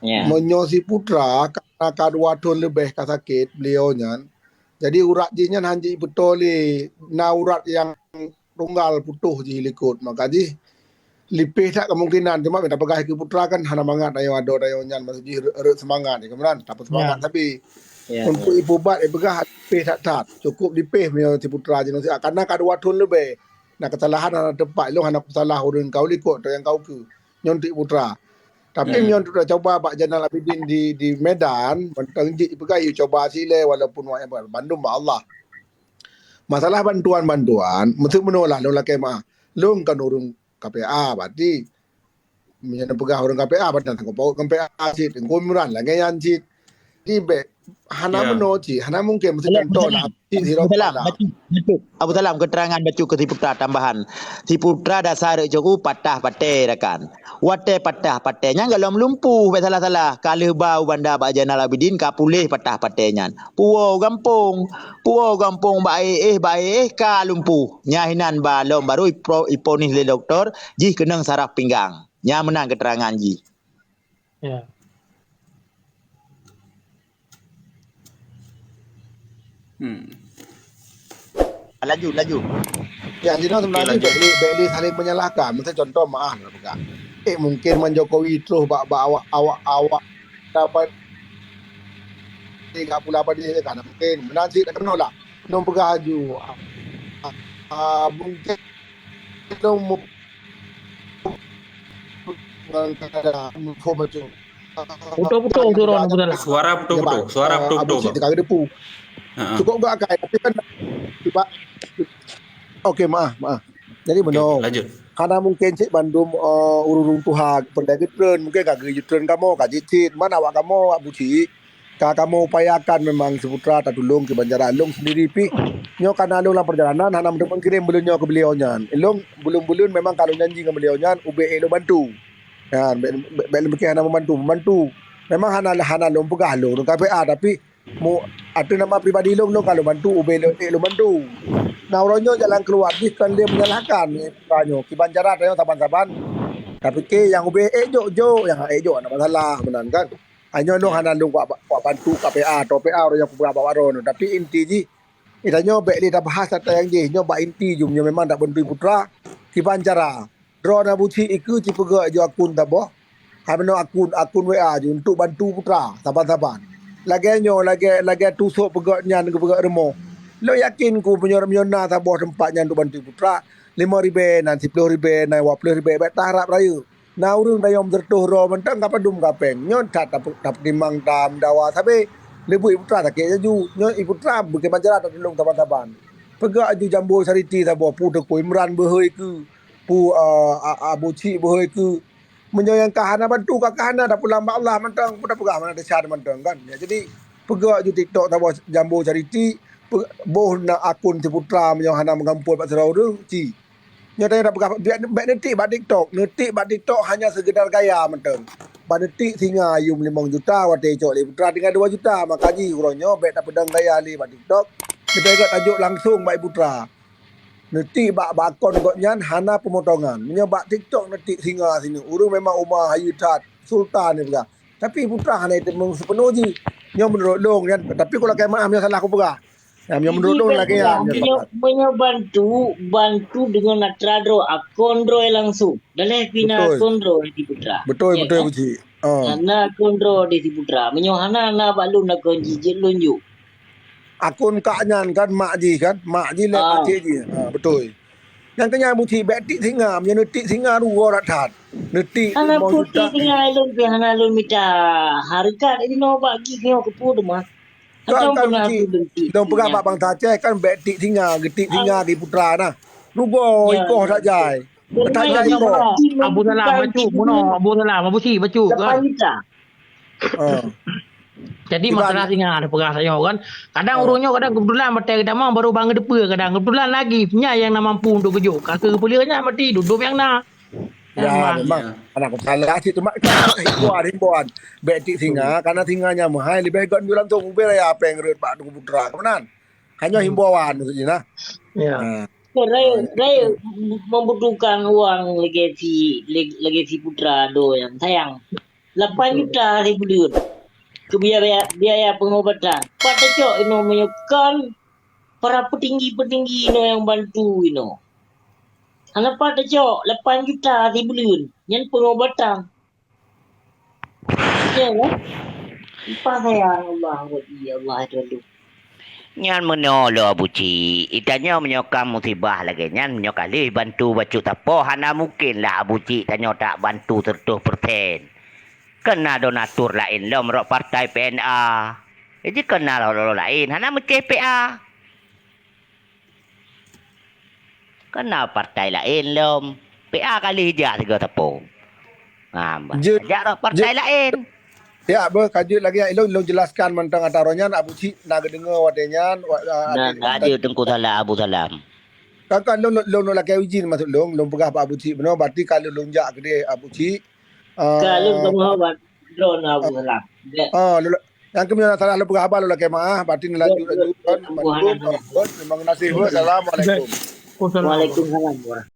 Ya. Meunyoe si Putra ka, ka dua thon leubeh ka sakét beliau nyan, jadi urat jih nyan han jipeutoe lé, na urat nyang tunggal putôh jih likot. Maka jih lipéh that kemungkinan, cuma mita peugah keu Putra kan hana mangat ayo adoe ayo nyan, maksud jih reuet, reuet seumangat, ya, kemudian tapeu seumangat tapi. Ya, untuk ya. Ipubat, ipeugah lipéh that-that. Cukup lipéh meunyoe si Putra jinoe, karena ka dua thon leubeh. Na keusalahan hana teumpat, ilông hana kusalah ureueng kau likot atau nyang kau keu. Nyoe untuk Iputra. Tapi, ya, meunyoe untuk cuba bak Zainal Abidin di, di Medan, mantong jih ipeugah, "Yue cuba silée walaupun wak bandum bak Allah." Masalah bantuan-bantuan, meuteumeunoe lah lôn lakée meuah. Lôn kon ureueng K P A, berarti meunyoe neupeugah ureueng K P A, berarti sanggob paut ngon K P A cit, Teungku Imran lagée nyan cit. Jadi bék hana, ya, meunoe cit, hana mungken meusti contoh lah. Abu Salam, bacut, bacut. Abu Salam, keterangan bacut keu si Putra tambahan. Si Putra dasar reucoku patah patéh rakan. Watée patah patéh nyan golom lumpuh bék salah-salah. Ka lheueh ba u banda bak Zainal Abidin ka puléh patah patéh nyan. Puwoe gampông, puwoe gampông bak éh-éh, bak éh-éh ka lumpuh. Nyan hinan ba lom barô ipro-, iponis lé doktor jih keunong saraf pinggang. Nyan meunan keterangan jih. Ya. Hmm. Laju, laju. Ya, jadi sebenarnya, okey, laju. Bék lé, bék lé saling menyalahkan. Misal contoh, maaf nak peugah. Eh, mungkin man Jokowi terus bak, bak awak, awak, awak dapat tiga puluh apa dia kan. Mungkin benar sih tak kenal lah. Nong peugah laju. Ah, ah, mungkin nong mu-, ngon kada info macam Putus-putus suara Abu Salam. Suara putus-putus, suara putus-putus. Abu Syik teuka geudepu. Ha, ha. Cukup gak akai, tapi kan tiba, okey, maaf, maaf. Jadi, okey, benar. Okey, lanjut. Hana mungkin cit bandum, eh, ureueng tuha peureulée geutreun, mungkin ka geutreun kamoe, ka jicit. Man awak kamoe, Abu Syik, ka kamoe upayakan memang si Putra tatulông keu banjara lông sendiri pih. Nyoe kana lông lam perjalanan, hana meuteumé kirém buleuen nyoe keu beliau nyan. Lông buleuen-buleuen memang ka lông janji ngon beliau nyan, ubé ék lông bantu. Nyan, bék, bék, bék lôn piké hana membantu, membantu. Memang hana, hana lôn peugah lôn ureueng K P A, tapi mu-, ateueh nama pribadi lôn, lôn ka lôn bantu, ubé lôn, ék lôn bantu. Nah, uroe nyoe jalan keuluwa jih kon lé menyalahkan, eh, nyoe. Kiban cara tanyoe saban-saban tapiké nyang ubé ék jok, jok, nyang ék jok hana masalah, meunan kan. Nyoe lôn hana lôn kuat, kuat bantu K P A atau P A uroe nyoe kupeugah bak droeneuh. Tapi inti jih, eh, tanyoe bék lé tabahas ata nyang jih. Nyoe bak inti jih, nyoe memang dak bantu Putra. Kiban cara. Droeneuh Abu Syik ikeue cipeugét ju akun saboh. Hai meunoe akun, akun W A ju untuk bantu Putra saban-saban. Lagée nyoe, lagée, lagée tusok peugét nyan geupeugét rumoh. Lôn yakin ku meunyoe, meunyoe na saboh teumpat nyan untuk bantu Putra, limong ribée nan, siploh ribée nan, dua ploh ribée, bék taharab rayeuk. Na ureueng dayong seureutôh droe mantong ka padum ka péng. Nyoe that tapeu-, tapeutimang tam dawa sabe. Leubeh Iputra sakét laju. Nyoe Iputra bukon majalah tatulông saban-saban. Peugét ju jambo charity saboh, peue Teungku Imran beuhôi keu. Peue, eh, A-, Abu Syik beuhôi keu. Meunyoe nyang ka hana bantu, ka, ka hana, tapulang bak Allah mantong, peue tapeugah mana desya mantong kan. Ya, jadi, Peugah ju TikTok saboh Jambo Charity, pe-, boh na akun Ciputra meunyoe hana meugampôi bak sidroe ureueng, ci. Nyoe tanyoe tapeugah, bèk, bèk neutik bak TikTok. Neutik bak TikTok hanya sekedar gaya mantong. Ban neutik singa yum limong juta, watèe cok lé Putra tinggai dua juta. Maka jih uroe nyoe bèk tapeudong gaya lé bak TikTok. Leubeh gèt tajok langsung bak Putra. Neutik bak, bak akun gobnyan hana pemotongan. Meunyoe bak TikTok neutik singa sineuk, ureueng memang uma hayeu that, sultan neupeugah. Tapi Putra hana iteumeung sipeunoh jih. Nyoe meunurot lôn nyan, tapi kulakèe meu'ah meunyoe salah kupeugah. Nyan, meunyoe meunurot lôn lagèe nyan, nyan, meunyoe, meunyoe bantu, bantu deungon atra droe, akun droe langsung. Daleh pih na akun droe di Putra. Beutôi, beutôi, Buci. Ah. Na akun droe di Putra. Meunyoe hana, na bak lôn akun jih, jeuet lôn jok. Akun kak nyan kan, mak jih kan? Mak jih lé pakcik jih. Ha, beutôi. Nyang keu nyan Buci, bèk tik singa. Meunyoe neutik singa, rugoe that-that. Neutik limong juta. Hana putih singa lôn pih, hana lôn mita hareukat inoe bak jih nyoe keupeue teuma. Kan, kan, Buci, lôn peugah bak bansa Aceh kan bèk tik singa, geutik singa di Putra na. Rugoe ikoh that jai. That jai ikoh. Abu Salam, bacut, bunoe, Abu Salam, Abu Cik, bacut, kan? Lapan juta. Ah. Jadi, masalah singa ada peugah sayoe, kan? Kadang ureueng nyoe, kadang kebetulan batèe geutamong baru bang geuteupeue, kadang kebetulan lagi nyan nyang na mampu untuk geujok. Ka keu peuleueh nyan mati, duduk nyang na. Ya, memang. Anak salah cit, cuma himbauan, himbauan. Bèk tik singa, karena singa nyan meuhai, leubeh gèt nyoe langsung ubé raya pèng rhot bak Teungku Putra, keunan. Hanya himbauan maksud jih nah. Ya. Ha. Raya, raya membutuhkan uang lagèe si, lagèe si Putra do nyan sayang. Lapan juta sibuleuen. Keu biaya, biaya pengobatan. Pat tacok inoe meunyoe kon para petinggi-petinggi inoe nyang bantu inoe. Hana pat tacok lapan juta sibuleuen. Nyan pengobatan. Ya, kan? Ipah sayang Allah, Rabbi Allah, Tuhan. Nyan meunoe lôn Abu Cik, itanyoe meunyoe ka musibah lagèe nyan, meunyoe ka lheueh bantu bacut sapo, hana mungken lah Abu Cik tanyoe tak bantu seratus persen. Keu na donatur laén lom rot partai P N A. Jadi keu na lom laén, hana meucéh P A. Keu na partai laén lom. P A ka lheueh jak sigoe sapo. Ha, bah. Jak rot partai laén. Ya, beuh, ka jeuet lagèe nyan, ilôn, ilôn jelaskan mantong ata uroe nyan, Abu Cik na geudeungoe watèe nyan, wa-, a-, nah, ka jeuet Teungku Salam, Abu Salam. Kan, kan, lôn, lôn, lôn lakèe izin maksud lôn, lôn peugah bak Abu Cik bunoe, berarti ka lôn, lôn jak keudéh Abu Cik. Ah, ka lôn teumeung haba droeneuh Abu Salam. Ah, lôn, nyang keumeunyoe na salah lôn peugah haba lôn lakèe meu'ah, berarti neulanjut, lanjut, kan, Abu Salam. Memang geunaséh, beuh. Assalamualaikum. Waalaikumsalam warahmatullahi.